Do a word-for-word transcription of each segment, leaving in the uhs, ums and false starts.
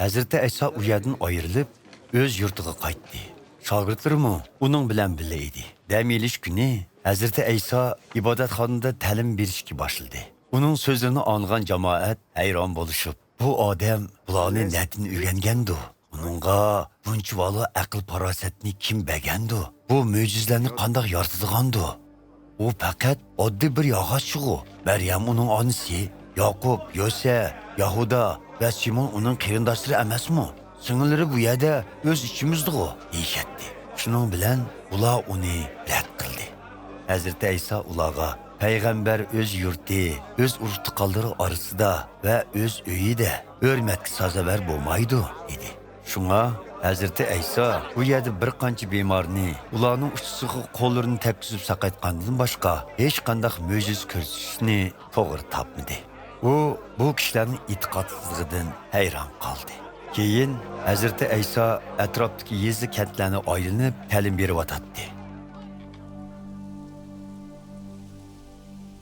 ھەزرىتى ئەيسا ئۇ يەردىن ئايرىلىپ، ئۆز يۇرتىغا قايتتى. شاگىرتلىرىمۇ ئۇنىڭ بىلەن بىللە ئىدى. دەم ئېلىش كۈنى ھەزرىتى ئەيسا ئىبادەتخانىدا تەلىم بېرىشكە باشلىدى. ئۇنىڭ سۆزلىرىنى ئاڭلىغان جامائەت ھەيران بولۇشۇپ، بۇ ئادەم بۇلارنى نەدىن ئۆگەنگەندۇ؟ ئۇنىڭغا بۇنچىۋالا ئەقىل-پاراسەتنى كىم بەرگەندۇ؟ بۇ مۆجىزىلەرنى قانداق يارىتىدىغاندۇ؟ ئۇ پەقەت ئاددىي بىر ياغاچچىغۇ. مەريەم ئۇنىڭ ئانىسى، ياقۇپ، يۆسە، يەھۇدا ۋە سىمون ئۇنىڭ قېرىنداشلىرى ئەمەسمۇ؟ سىڭىللىرى بۇ يەردە ئۆز ئىچىمىزدىغۇ، دېيىشەتتى. شۇنىڭ بىلەن ئۇلار ئۇنى رەت قىلدى. ھەزرىتى ئەيسا ئۇلارغا، پەيغەمبەر ئۆز يۇرتى، ئۆز ئۇرۇق-تۇغقانلىرى ئارىسىدا ۋە ئۆز ئۆيىدە ھۆرمەتكە سازاۋەر بولمايدۇ، دېدى. شۇڭا ھەزرىتى ئەيسا بۇ يەردە بىر قانچە بىمارنى ئۇلارنىڭ ئۇچىسىغا قوللىرىنى تەگكۈزۈپ ساقايتقاندىن باشقا ھېچقانداق مۆجىزە كۆرسىتىشنى توغرا تاپمىدى. ئۇ بۇ كىشىلەرنىڭ ئېتىقادسىزلىقىدىن ھەيران قالدى. كېيىن ھەزرىتى ئەيسا ئەتراپتىكى يېزا-كەنتلەرنى ئايلىنىپ تەلىم بېرىۋاتاتتى.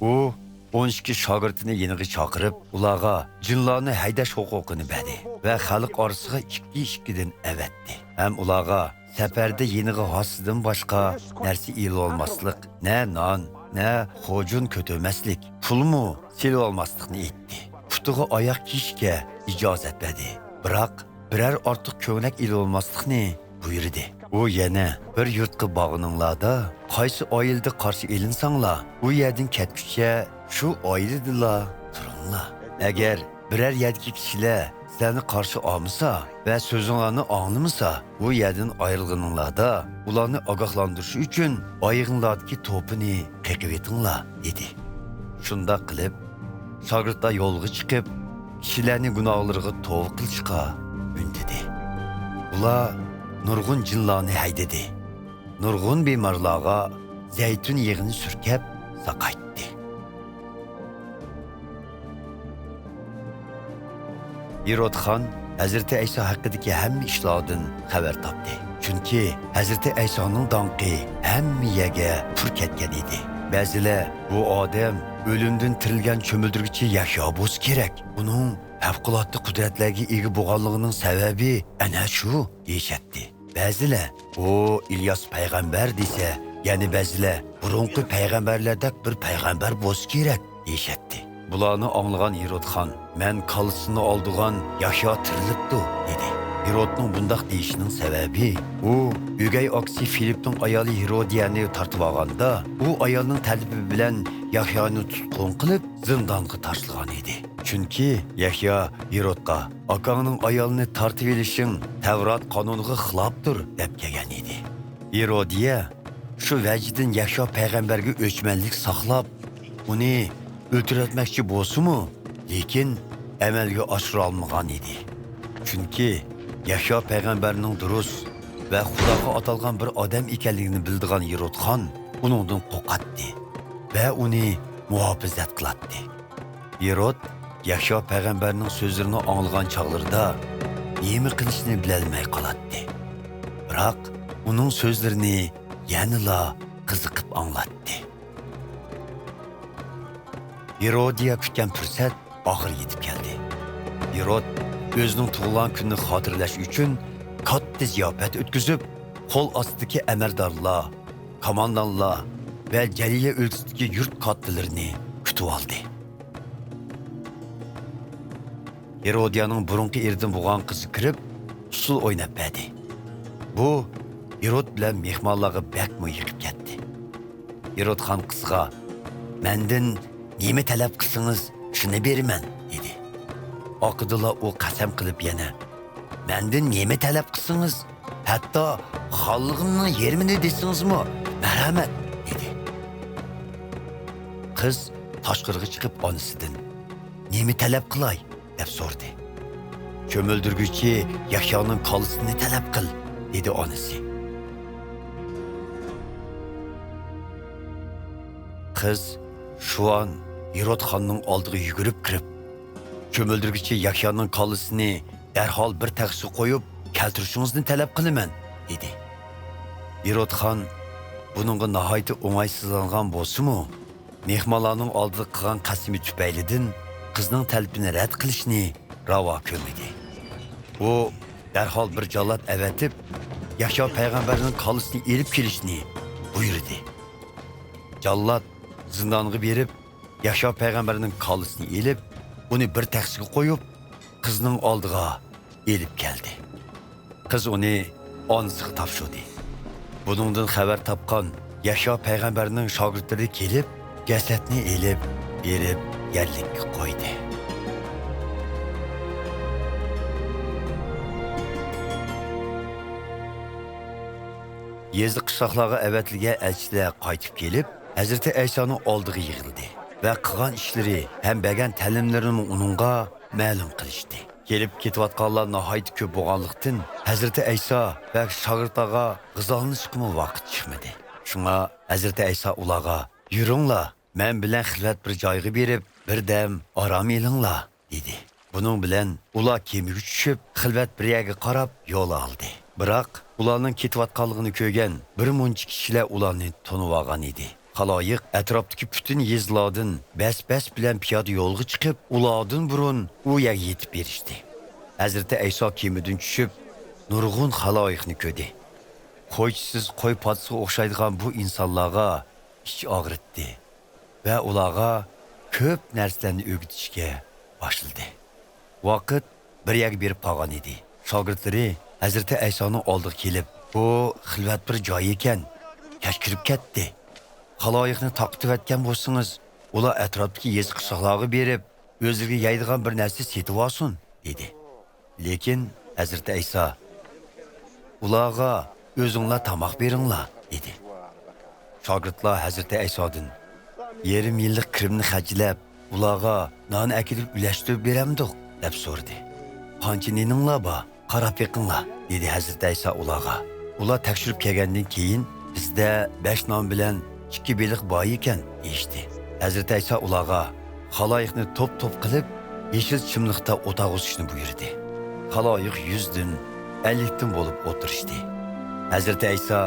ئۇ ئون ئىككى شاگىرتىنى يېنىغا چاقىرىپ، ئۇلارغا جىنلارنى ھەيدەش ھوقۇقىنى بەردى ۋە خەلق ئارىسىغا ئىككى-ئىككىدىن ئەۋەتتى. ھەم ئۇلارغا سەپەردە يېنىغا ھاسىدىن باشقا نەرسە ئېلىۋالماسلىق، نە نان، نە خوجۇن كۆتۈرمەسلىك، پۇلمۇ سېلىۋالماسلىقنى ئېيتتى. پۇتىغا ئاياغ كىيىشكە ئىجازەت بەردى. بىراق، بىرەر ئارتۇق كۆڭلەك ئېلىۋالماسلىقنى بۇيرۇدى. ئۇ يەنە، بىر يۇرتقا بارغىنىڭلاردا، قايسى ئائىلىدە قارشى ئېلىنساڭلار، ئۇ يەردىن كەتكۈچە شۇ ئائىلىدىلا تۇرۇڭلار. ئەگەر بىرەر يەردىكى كىشىلەر سىلەرنى قارشى ئالمىسا ۋە سۆزۈڭلارنى ئاڭلىمىسا، بۇ يەردىن ئايرىلغىنىڭلاردا ئۇلارنى ئاگاھلاندۇرۇش ئۈچۈن ئايىغىڭلاردىكى توپىنى قېقىۋېتىڭلار، دېدى. شۇنداق قىلىپ، شاگىرتلار يولغا چىقىپ، كىشىلەرنى گۇناھلىرىغا توۋا قىلىشقا ئۈندىدى. ئۇلار نۇرغۇن جىنلارنى ھەيدىدى. نۇرغۇن بىمارلارغا زەيتۇن يېغىنى سۈركەپ ساقايتتى. ھېرودخان ھەزرىتى ئەيسا ھەققىدىكى ھەممە ئىشلاردىن خەۋەر تاپتى. چۈنكى ھەزرىتى ئەيسانىڭ داڭقى ھەممە يەرگە پۇر كەتكەن ئىدى. بەزىلەر، بۇ ئادەم ئۆلۈمدىن تىرىلگەن چۆمۈلدۈرگۈچى يەھيا بولسا كېرەك. ئۇنىڭ پەۋقۇلئاددە قۇدرەتلەرگە ئىگە بولغانلىقىنىڭ سەۋەبى ئەنە شۇ، دېيىشەتتى. بەزىلەر، ئۇ ئىلياس پەيغەمبەر دېسە، يەنە بەزىلەر، بۇرۇنقى پەيغەمبەرلەردەك بىر پەيغەمبەر بولسا كېرەك، دېيىشەتتى. بۇلارنى ئاڭلىغان ھېرودخان، مەن كاللىسىنى ئالدۇرغان يەھيا تىرىلىپتۇ، دېدى. ھېرودنىڭ بۇنداق دېيىشىنىڭ سەۋەبى، ئۇ ئۆگەي ئاكىسى فىلىپنىڭ ئايالى ھېرودىيەنى تارتىۋالغاندا، ئۇ ئايالنىڭ تەلىپى بىلەن يەھيانى تۇتقۇن قىلىپ، زىندانغا تاشلىغان ئىدى. چۈنكى يەھيا ھېرودقا، ئاكاڭنىڭ ئايالىنى تارتىۋېلىشىڭ تەۋرات قانۇنىغا خىلاپتۇر، دەپ كەلگەن ئىدى. ھېرودىيە شۇ ۋەجىدىن يەھيا پەيغەمبەرگە ئۆچمەنلىك ساقلاپ، ئۇنى ئۆلتۈرۈۋەتمەكچى بولسىمۇ، لېكىن ئەمەلگە ئاشۇرالمىغان ئىدى. چۈنكى يەھيا پەيغەمبەرنىڭ دۇرۇس ۋە خۇداغا ئاتالغان بىر ئادەم ئىكەنلىكىنى بىلىدىغان ھېرودخان ئۇنىڭدىن قورقاتتى ۋە ئۇنى مۇھاپىزەت قىلاتتى. ھېرود يەھيا پەيغەمبەرنىڭ سۆزلىرىنى ئاڭلىغان چاغلىرىدا نېمە قىلىشنى بىلەلمەي قالاتتى. بىراق ئۇنىڭ سۆزلىرىنى يەنىلا قىزىقىپ ئاڭلاتتى. ھېرودىيە كۈتكەن پۇرسەت ئاخىرى يېتىپ كەلدى. ھېرود ئۆزىنىڭ تۇغۇلغان كۈنىنى خاتىرىلەش ئۈچۈن كاتتا زىياپەت ئۆتكۈزۈپ، قول ئاستىدىكى ئەمەلدارلار، كاماندانلار ۋە جەلىلىيە ئۆلكىسىدىكى يۇرت كاتتىلىرىنى كۈتۈۋالدى. ھېرودىيانىڭ بۇرۇنقى ئېرىدىن بولغان قىزى كىرىپ، ئۇسسۇل ئويناپ بەردى. بۇ ھېرود بىلەن مېھمانلارغا بەكمۇ يېقىپ كەتتى. ھېرودخان قىزغا، «مەندىن نېمە تەلەپ قىلسىڭىز، شۇنى بېرىمەن» دېدى. ئارقىدىنلا ئۇ قەسەم قىلىپ يەنە، «مەندىن نېمە تەلەپ قىلسىڭىز، ھەتتا خانلىقىمنىڭ يېرىمىنى دېسىڭىزمۇ، مەرھەمەت» دېدى. قىز تاشقىرىغا چىقىپ ئانىسىدىن، «نېمە تەلەپ قىلاي؟» دەپ سورىدى. «چۆمۈلدۈرگۈچى يەھيانىڭ كاللىسىنى تەلەپ قىل» دېدى ئانىسى. قىز شۇئان ھېرودخاننىڭ ئالدىغا يۈگۈرۈپ كىرىپ، «چۆمۈلدۈرگۈچى يەھيانىڭ كاللىسىنى دەرھال بىر تەخسىگە قويۇپ كەلتۈرۈشىڭىزنى تەلەپ قىلىمەن» دېدى. ھېرودخان بۇنىڭغا ناھايىتى ئوڭايسىزلانغان بولسىمۇ، مېھمانلارنىڭ ئالدىدا قىلغان قەسىمى تۈپەيلىدىن قىزنىڭ تەلىپىنى رەت قىلىشنى راۋا كۆرمىدى. ئۇ دەرھال بىر جاللات ئەۋەتىپ، يەھيا پەيغەمبەرنىڭ كاللىسىنى ئېلىپ كېلىشنى بۇيرۇدى. جاللات زىندانغا بېرىپ، يەھيا پەيغەمبەرنىڭ كاللىسىنى ئېلىپ، ئۇنى بىر تەخسىگە قويۇپ، قىزنىڭ ئالدىغا ئېلىپ كەلدى. قىز ئۇنى ئانىسىغا تاپشۇردى. بۇنىڭدىن خەۋەر تاپقان يەھيا پەيغەمبەرنىڭ شاگىرتلىرى كېلىپ، جەسەتنى ئېلىپ بېرىپ يەرلىككە قويدى. يېزا قىشلاقلارغا ئەۋەتىلگەن ئەلچىلەر قايتىپ كېلىپ، ھەزرىتى ئەيسانىڭ ئالدىغا يىغىلدى ۋە قىلغان ئىشلىرى ھەم بەرگەن تەلىملىرىنى ئۇنىڭغا مەلۇم قىلىشتى. كېلىپ كېتىۋاتقانلار ناھايىتى كۆپ بولغانلىقتىن، ھەزرىتى ئەيسا ۋە شاگىرتلارغا غىزالىنىشقىمۇ ۋاقىت چىقمىدى. شۇڭا ھەزرىتى ئەيسا ئۇلارغا، «يۈرۈڭلار، مەن بىلەن خىلۋەت بىر جايغا بېرىپ، بىردەم ئارام ئېلىڭلار» دېدى. بۇنىڭ بىلەن ئۇلار كېمىگە چۈشۈپ، خىلۋەت بىر يەرگە قاراپ يول ئالدى. بىراق، ئۇلارنىڭ كېتىۋاتقانلىقىنى كۆرگەن بىر مۇنچە كىشىلەر ئۇلارنى تونۇۋالغان ئىدى. خالايىق ئەتراپتىكى پۈتۈن يېزىلاردىن بەس-بەس بىلەن پىيادە يولغا چىقىپ، ئۇلاردىن بۇرۇن ئۇ يەرگە يېتىپ بېرىشتى. ھەزرىتى ئەيسا كېمىدىن چۈشۈپ، نۇرغۇن خالايىقنى كۆردى. قويچىسىز قوي پادىسىغا ئوخشايدىغان بۇ ئىنسانلارغا ئىچ ئاغرىتتى ۋە ئۇلارغا كۆپ نەرسىلەرنى ئۆگىتىشكە باشلىدى. ۋاقىت بىر يەرگە بېرىپ قالغان ئىدى. شاگىرتلىرى ھەزرىتى ئەيسانىڭ ئالدىغا كېلىپ، «بۇ خىلۋەت بىر جاي ئىكەن، كەچ كىرىپ كەتتى. خالايىقنى تارقىتىۋەتكەن بولسىڭىز، ئۇلار ئەتراپتىكى يېزا قىشلاقلارغا بېرىپ، ئۆزلىرىگە يەيدىغان بىر نەرسە سېتىۋالسۇن» دېدى. لېكىن ھەزرىتى ئەيسا، «ئۇلارغا ئۆزۈڭلار تاماق بېرىڭلار» دېدى. شاگىرتلار ھەزرىتى ئەيسادىن، «يېرىم يىللىق كىرىمنى خەجلەپ، ئۇلارغا نان ئەكېلىپ ئۈلەشتۈرۈپ بېرەمدۇق؟» دەپ سورىدى. «قانچە نېنىڭلار بار؟ قاراپ بېقىڭلار» دېدى ھەزرىتى ئەيسا ئۇلارغا. ئۇلار تەكشۈرۈپ كەلگەندىن كېيىن، «بىزدە بەش نان بىلەن ئىككى بېلىق بار ئىكەن» دېيىشتى. ھەزرىتى ئەيسا ئۇلارغا، خالايىقنى توپ-توپ قىلىپ، يېشىل چىملىقتا ئولتۇرغۇزۇشنى بۇيرۇدى. خالايىق يۈزدىن، ئەللىكتىن بولۇپ ئولتۇرۇشتى. ھەزرىتى ئەيسا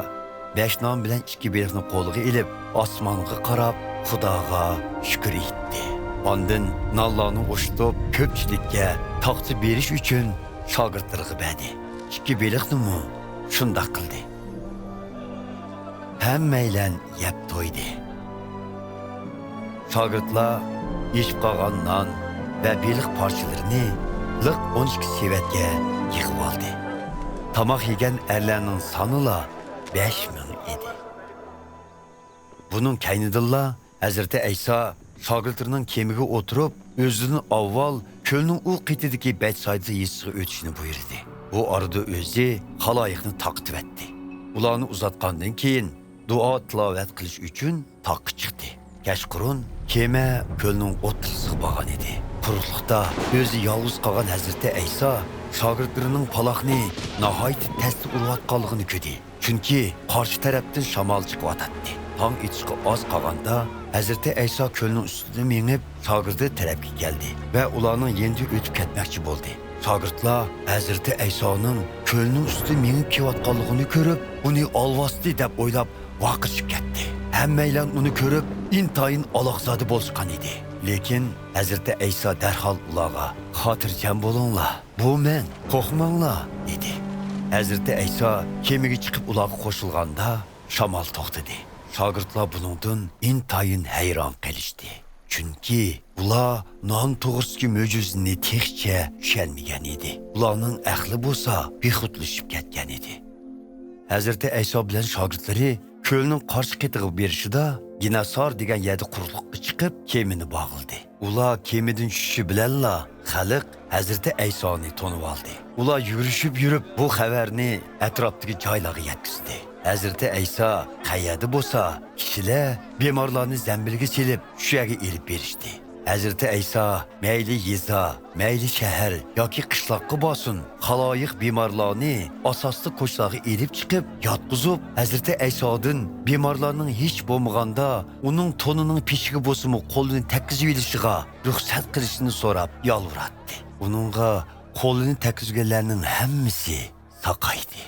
بەش نان بىلەن ئىككى بېلىقنى قولىغا ئېلىپ، ئاسمانغا قاراپ، خۇداغا شۈكۈر ئېيتتى. ئاندىن نانلارنى ئوشتۇپ، كۆپچىلىككە تاختا بېرىش ئۈچۈن شاگىرتلىرىغا بەردى. ئىككى بېلىقنىمۇ شۇنداق قىلدى. ھەممەيلەن يەپ تويدى. شاگىرتلار يېشىپ قالغان نان ۋە بېلىق پارچىلىرىنى لىق ئون ئىككى سېۋەتكە يىغىۋالدى. تاماق يېگەن ئەرلەرنىڭ سانىلا بەش مىڭ ئىدى. بۇنىڭ كەينىدىنلا ھەزرىتى ئەيسا شاگىرتلىرىنىڭ كېمىگە ئولتۇرۇپ، ئۆزىدىن ئاۋۋال كۆلنىڭ ئۇ قېتىدىكى بەتسايدا يېزىسىغا ئۆتۈشنى بۇيرۇدى. بۇ ئارىدا ئۆزى خالايىقنى تارقىتىۋەتتى. ئۇلارنى ئۇزاتقاندىن كېيىن، دۇئا تىلاۋەت قىلىش ئۈچۈن تاغقا چىقتى. كەچقۇرۇن كېمە كۆلنىڭ ئوتتۇرىسىغا بارغان ئىدى. قۇرۇقلۇقتا ئۆزى يالغۇز قالغان ھەزرىتى ئەيسا شاگىرتلىرىنىڭ پالاقنى ناھايىتى تەستە ئۇرۇۋاتقانلىقىنى كۆردى. چۈنكى قارشى تەرەپتىن شامال چىقىۋاتاتتى. تاڭ ئېتىشقا ئاز قالغاندا، ھەزرىتى ئەيسا كۆلنىڭ ئۈستىدە مېڭىپ، شاگىرتى تەرەپكە كەلدى ۋە ئۇلارنىڭ يېنىدىن ئۆتۈپ كەتمەكچى بولدى. شاگىرتلار ھەزرىتى ئەيسانىڭ كۆلنىڭ ئۈستىدە مېڭىپ كېلىۋاتقانلىقىنى كۆرۈپ، ئۇنى ئالۋاستى دەپ ئويلاپ، ۋارقىرىشىپ كەتتى. ھەممەيلەن ئۇنى كۆرۈپ، ئىنتايىن ئالاقزادە بولۇشقان ئىدى. لېكىن ھەزرىتى ئەيسا دەرھال ئۇلارغا، «خاتىرجەم بولۇڭلار، بۇ مەن، قورقماڭلار» دېدى. ھەزرىتى ئەيسا كېمىگە چىقىپ ئۇلارغا قوشۇلغاندا، شامال توختىدى. شاگىرتلار بۇنىڭدىن ئىنتايىن ھەيران قېلىشتى. چۈنكى ئۇلار نان توغرىسىدىكى مۆجىزىنى تېخىچە چۈشەنمىگەن ئىدى. ئۇلارنىڭ ئەقلى بولسا بىخۇدلىشىپ كەتكەن ئىدى. ھەزرىتى ئەيسا بىلەن شاگىرتلىرى كۆلنىڭ قارشى قېتىغا بېرىشىدا، گېناسار دېگەن يەردە قۇرۇقلۇققا چىقىپ، كېمىنى باغلىدى. ئۇلار كېمىدىن چۈشۈشى بىلەنلا، خەلق ھەزرىتى ئەيسانى تونۇۋالدى. ئۇلار يۈگۈرۈشۈپ يۈرۈپ، بۇ خەۋەرنى ئەتراپتىكى جايلارغا يەتكۈزدى. ھەزرىتى ئەيسا قەيەردە بولسا، كىشىلەر بىمارلارنى زەمبىلگە سېلىپ، شۇ يەرگە ئېلىپ بېرىشتى. ھەزرىتى ئەيسا مەيلى يېزا، مەيلى شەھەر ياكى قىشلاققا بارسۇن، خالايىق بىمارلارنى ئاساسلىق كوچىلارغا ئېلىپ چىقىپ ياتقۇزۇپ، ھەزرىتى ئەيسادىن بىمارلارنىڭ ھېچ بولمىغاندا ئۇنىڭ تونىنىڭ پېشىگە بولسىمۇ قولىنى تەگكۈزۈۋېلىشىغا رۇخسەت قىلىشىنى سوراپ يالۋۇراتتى. ئۇنىڭغا قولىنى تەگكۈزگەنلەرنىڭ ھەممىسى ساقايدى.